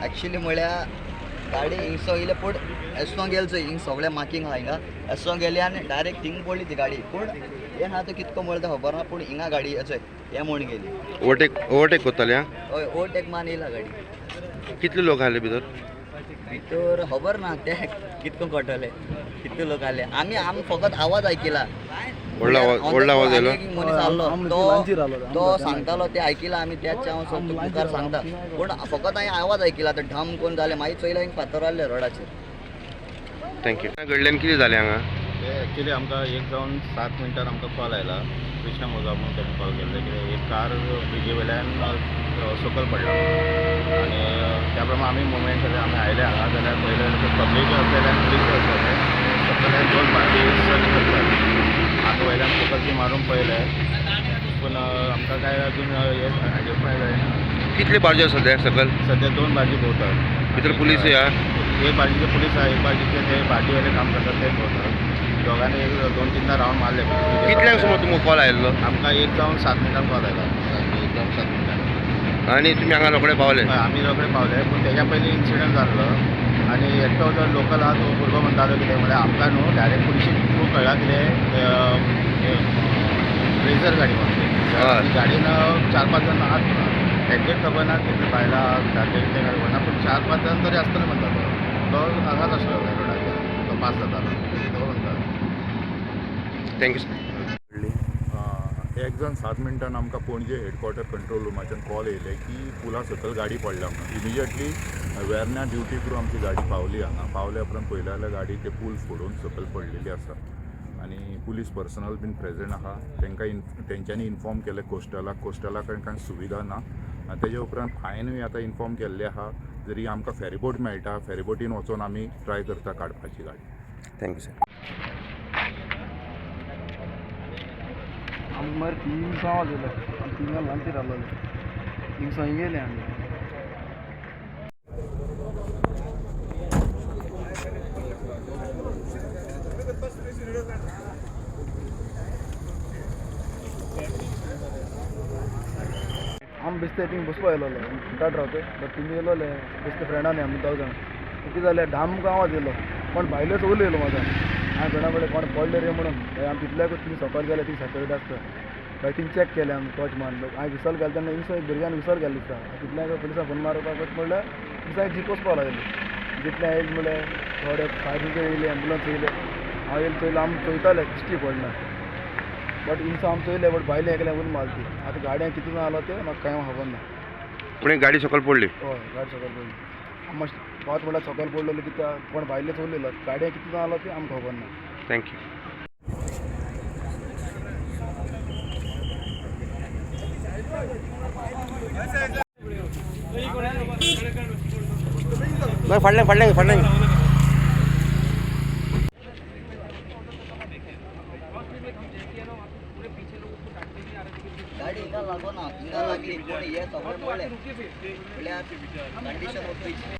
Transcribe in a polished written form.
Actually म्हळ्यार गाडी हिंगसो येयले पूण एसो गेल चोय हिंग सगळें मार्कींग आहा हिंगा एसो गेले आनी डायरेक्ट थिंग पडली ती गाडी पूण हें ना तो कितको म्हळ्यार तें खबर ना पूण हिंगा गाडी चोय हें म्हूण गेली. ओवरटेक ओवरटेक करताले आं? हय, ओवरटेक मान येयला गाडी. कितले लोक आसले भितर? भितर खबर ना ते कितको कळटले कितले लोक आसले. आमी आम फकत आवाज आयकिला. व्हडलो आवाज, व्हडलो आवाज येयलो. आनी एक मनीस आसलो तो तो सांगतालो ते आयकिला आमी त्याच हांव मुखार सांगता पूण फकत हांवें आवाज आयकिला तो ढम कोण जालें मागीर चोयलें हांवें फातर आहले रोडाचेर. Thank you. घडल्यान कितें जालें हांगा? ते एक्चुली आमकां 1 जावन 7 मिनटान आमकां कॉल आयला. कृष्णा मोजा म्हणून ताणें कॉल केल्लो कितें एक कार ब्रिजी वयल्यान सकयल पडला आनी त्या प्रमाणे आमी मुवमेंट जाले आमी आयले हांगा जाल्यार पळयलें जाल्यार पब्लीक आसलेले आनी पुलीस आसलेले सकयल 2 बार्जी सर्च करतात. आमी वयल्यान फोकस बी मारून पळयलें पूण आमकां कांय अजून हें आयडेंटिफाय जायना. कितले बार्ज्यो आसा सद्याक सकयल? सद्या 2 बार्जी भोंवतात. भितर पुलीस या? एक बार्जीचे पुलीस आहा, एक बार्जीचे ते बार्जीवाले काम करतात ते भोंवतात. दोगांनी एक 2-3 रावंड मारले. कितल्यांक सुमार तुमकां कॉल आयिल्लो? आमकां 1 जावन 7 मिनटान कॉल आयला. 1 जावन 7 मिनटान. आनी तुमी हांगा रोखडे पावले? हय, आमी रोखडे पावले पूण तेज्या पयलीं इन्सिडंट जाल्लो आनी एकटो जो लोकल आहा तो भुरगो म्हणटालो कितें म्हळ्यार आमकां न्हू डायरेक्ट पुलिशीक थ्रू कळ्ळा कितें रेजर गाडी म्हणून. हय. गाडयेन 4-5 जाण आहात म्हणून एक्झेक्ट खबर ना कितले बायलां दादले ते खबर ना पूण 4-5 जाण तरी आसतले म्हणटा तो. तो हांगाच आसलो रोडाचेर तो पास जातालो तो म्हणटा. Thank you sir. 1 जावन 7 मिनटान आमकां पणजे हेडक्वॉर्टर कंट्रोल रुमाच्यान कॉल येयले की पुला सकयल गाडी पडल्या म्हणून. इमिजिएटली वेर्ना ड्युटी क्रू आमची गाडी पावली हांगा. पावल्या उपरांत पळयलें जाल्यार गाडी ते पूल फोडून सकयल पडलेली आसा आनी पुलीस पर्सनल बीन प्रेझेंट आहा. तांकां तेंच्यांनी इन्फॉर्म केलें कोस्टलाक. कोस्टला कडेन कांय सुविधा ना. आनी तेजे उपरांत हांवेंनूय आतां इन्फॉर्म केल्लें आहा जरी आमकां फेरीबोट मेळटा फेरीबोटीन वचोन आमी ट्राय करता काडपाची गाडी. Thank you sir. आमी मरे 3 आवाज येयलो आनी 3 लांचीर आहलोले थिंगसावन हिंग येयले आमी. आमी बेश्टे थिंग बसपा येयलोले फुटाट रावते बट थिंग येयलोले बेश्टे फ्रेंडांनी आमी 2 जाण. कितें जालें ढाम आवाज येयलो कोण भायलेच उलो येयलो म्हाका. हांवें फ्रेंडा म्हणलें कोण पडले रे म्हणून. मागीर आमी तितल्याकूच थिंग सकयल गेले थिंग सेक्युरिटी आसता मागीर थिंग चॅक केलें आमी टॉर्च मारून. हांवें विसल घाल तेन्ना हिंगसो एक भुरग्यान विसल घाल दिसता. तितल्याक पुलिसां फोन मारपाक म्हणल्यार दिसा एक जीप वचपाक लागली. जितलें आयले म्हणल्यार थोडे फायर ब्रिगेड येयली एम्बुलंस येयले. हांव येयले चोयलो आमी चोयताले दिश्टी पडना बट हिंगसो आमी चोयले बट भायले एकल्या उल मारली. आतां गाडयांक कितें जालें तें म्हाका कांय खबर ना. पूण एक गाडी सकयल पडली? हय, गाडी सकयल पडली. आमी मातशें पावत म्हणल्यार सकयल पडलेलो कित्याक कोण भायले चोयलेलो गाडयांक कितें जालें तें आमकां खबर ना. Thank you. फाडलें फाडलें फाडलें. गाडी हिंगा लागोना हिंगा लागली पूण हे सगळें पडलें म्हळ्यार कंडिशन ऑफ ब्रीज.